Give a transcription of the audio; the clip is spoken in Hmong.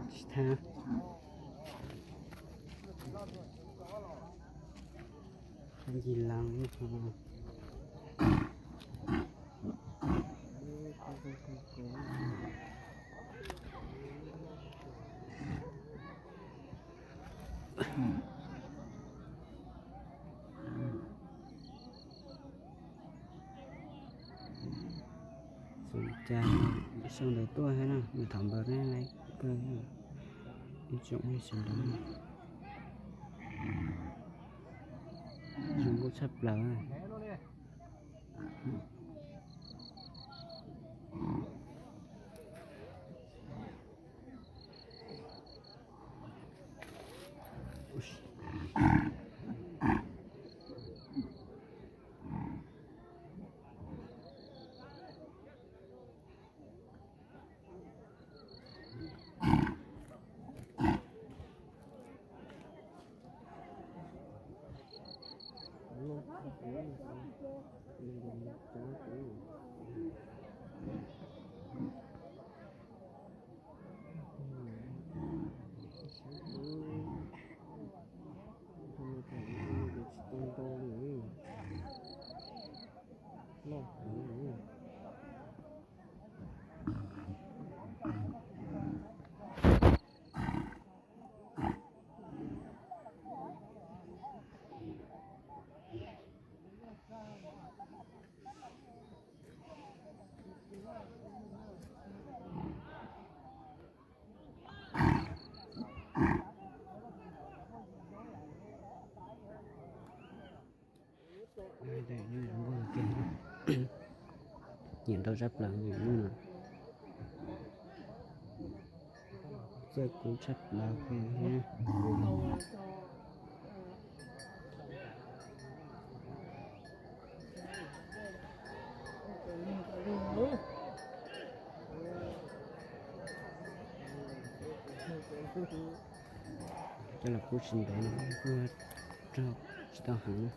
Tsis thab. Ncig lav. Xyoo ntawd tuaj thiab na, nws thaum ntawd ne, lawv kawg ib tsoom xyoo ntawd zoo nkauj tshaj plaws. Nyiam ntau tshaj plaws hnub no. Txawj kub tshaj plaws thiab. Coj los kub tsis ntev no kuj raug tsis tau heev na.